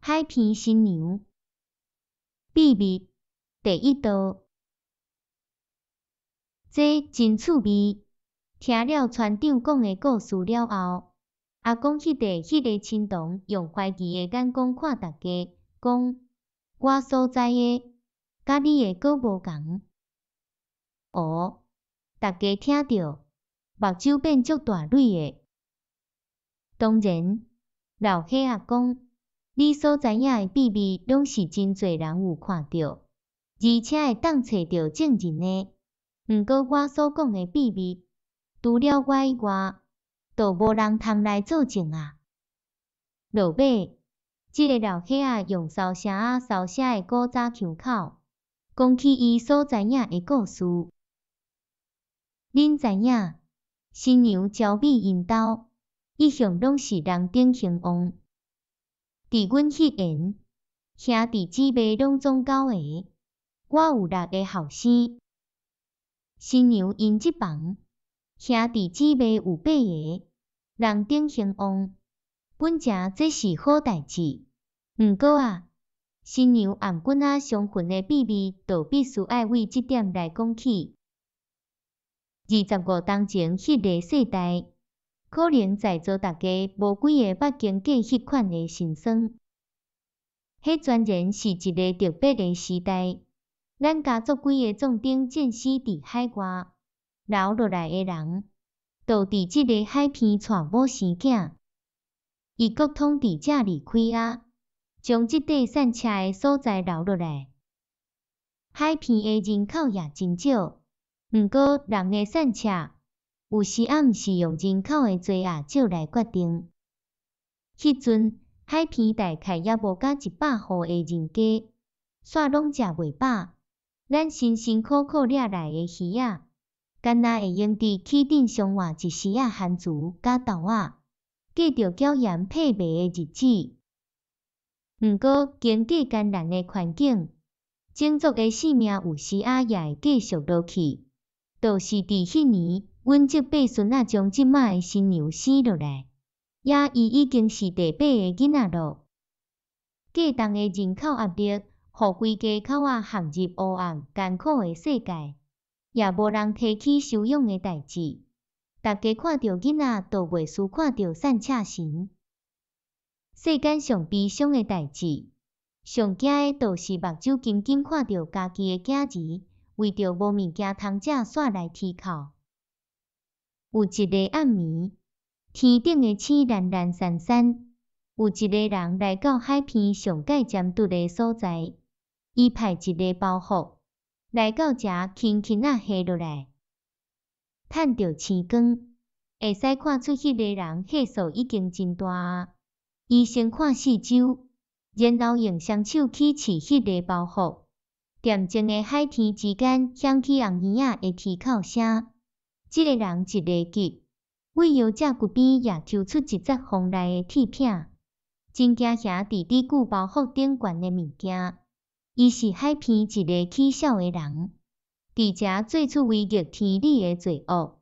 海鼻新娘，秘密第一道。這真趣味。聽了船長講的故事了後，阿公彼個神童用懷疑的眼光看大家，講：我所知的，佮你的閣無仝。哦，大家聽著，目睭變足大蕊的。當然，老伙仔講，你所知影的秘密，攏是真濟人有看著，而且會當揣著證人的。毋過我所講的秘密，除了我以外，就無人通來作證啊。落尾，這个老伙仔用燒聲仔燒聲的古早腔口，講起伊所知影的故事。恁知影，新娘招美𪜶兜，一向攏是人丁興旺。佇阮彼緣，兄弟姊妹攏總九個，我有六个後生。新娘𪜶這房，兄弟姊妹有八個，人丁興旺，本誠這是好代誌。毋過啊，新娘頷頸仔相逢的秘密，就必須愛為這點來講起。25冬前彼个世代，可能在座大家無幾个捌經過彼款的辛酸。彼全然是一个特別的時代。咱家族幾个壯丁戰死佇海外，留落來的人，就佇這个海鼻娶某生囝。異國統治者離開啊，將這塊散赤的所在留落來。海鼻的人口也真少，毋過人的散赤，有時仔毋是用人口的濟抑少來決定。彼陣海鼻大概猶無甲100戶的人家，煞攏食袂飽。咱辛辛苦苦掠來的魚仔，干焦會用佇起鎮上換一匙仔番薯佮豆仔，過著繳鹽配賣的日子。毋過經過艱難的環境，種族的性命有時仔也會繼續落去。就是佇彼年，阮這伯孫仔將這馬的新娘生落來，也伊已經是第八個囡仔囉。過重的人口壓力，予規家口仔陷入黑暗艱苦的世界，也無人提起收養的代誌。大家看著囡仔，就袂輸看著散赤神。世間上悲傷的代誌，上驚的就是目睭金金看著家己的囝兒，為著無物件通食，煞來啼哭。有一个暗暝，天頂的星瀾瀾閃閃，有一个人來到海鼻上蓋尖突的所在，伊派一个包袱來到遮，輕輕仔下落來，趁著星光，會使看出彼个人歲數已經真大啊。伊先看四周，然後用雙手去拭彼个包袱。恬靜的海天之間響起紅嬰仔的啼哭聲。這个人一个急，為腰脊骨邊也抽出一節鋒利的鐵片，真驚遐佇佇舊包袱頂懸的物件。伊是海鼻一个起痟的人，佇遮做出違逆天理的罪惡。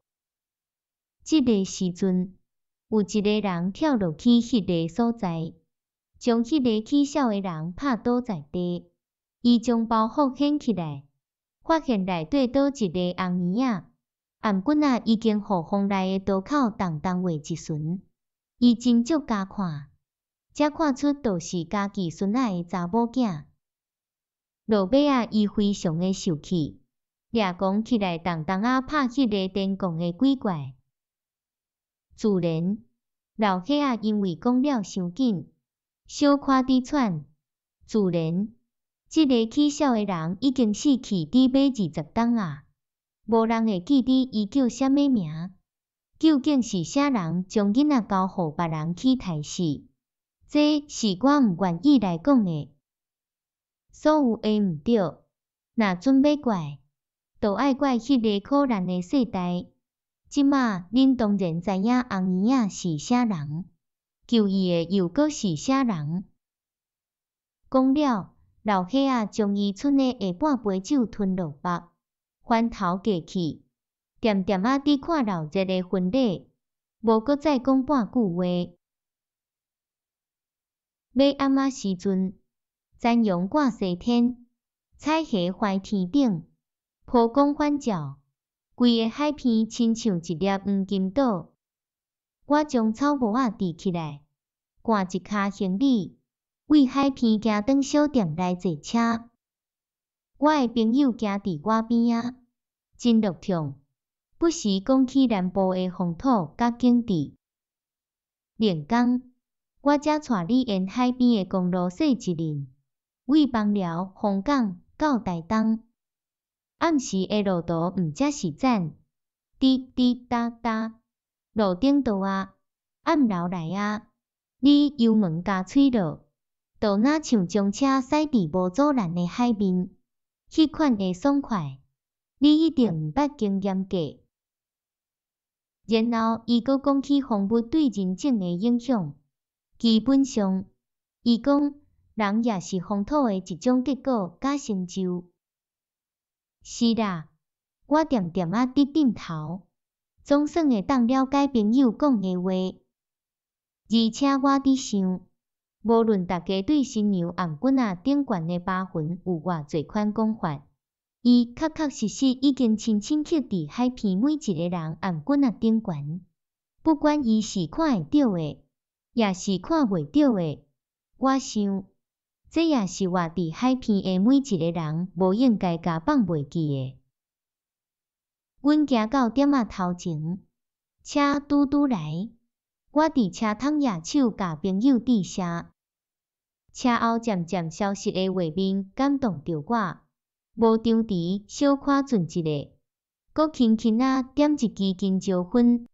這个時陣，有一个人跳落去彼个所在，將彼个起痟的人拍倒在地。伊將包袱掀起來，發現內底倒一个紅嬰仔，頷頸仔已經予鋒利的刀口重重劃一巡。伊斟酌加看，才看出就是家己孫仔的查某囝。落尾仔，伊非常的受氣，掠狂起來重重仔拍彼个癲狂的鬼怪。自然，老伙仔因為講了傷緊，小可佇喘。自然，這个起痟的人已經死去佇欲20冬啊，無人會記得伊叫啥物名。究竟是啥人將囡仔交予別人去刣死？這是我毋願意來講的。所有的毋對，若準欲怪，就愛怪彼个苦難的世代。這馬恁當然知影紅嬰仔是啥人，救伊的又閣是啥人？講了，老伙仔將伊賰的下半杯酒吞落腹，翻頭過去，恬恬仔佇看鬧熱的婚禮，無閣再講半句話。尾暗仔時陣，殘陽掛西天，彩霞橫天頂，波光反照，規个海邊親像一粒黃金島。我將草帽仔提起來，掛一跤行李，對海邊行轉小店來坐車。我的朋友行佇我邊仔，真樂暢，不時講起南部的風土佮景致。連工，我才帶你沿海邊的公路踅一輪，對枋寮、鳳港到台東。暗時的路途毋才是讚，滴滴答答，路頂倒啊，暗流來啊，你油門加催落，就若像將車駛佇無阻攔的海面，彼款的爽快，你一定毋捌經驗過。然後伊閣講起風物對人種的影響，基本上，伊講人也是風土的一種結果佮成就。是啦，我恬恬仔佇點頭，總算會當了解朋友講的話。而且我佇想，無論大家對新娘頷頸仔頂懸的疤痕有偌濟款講法，伊確確實實已經深深刻佇海邊每一个人頷頸仔頂懸，不管伊是看會著的，抑是看袂著的，我想，這也是活佇海邊的每一个人無應該共放袂記的。阮行到店仔頭前，車拄拄來，我佇車窗攑手共朋友致謝。車後漸漸消失的畫面感動著我，無張持小可頓一下，閣輕輕仔點一支金蕉薰。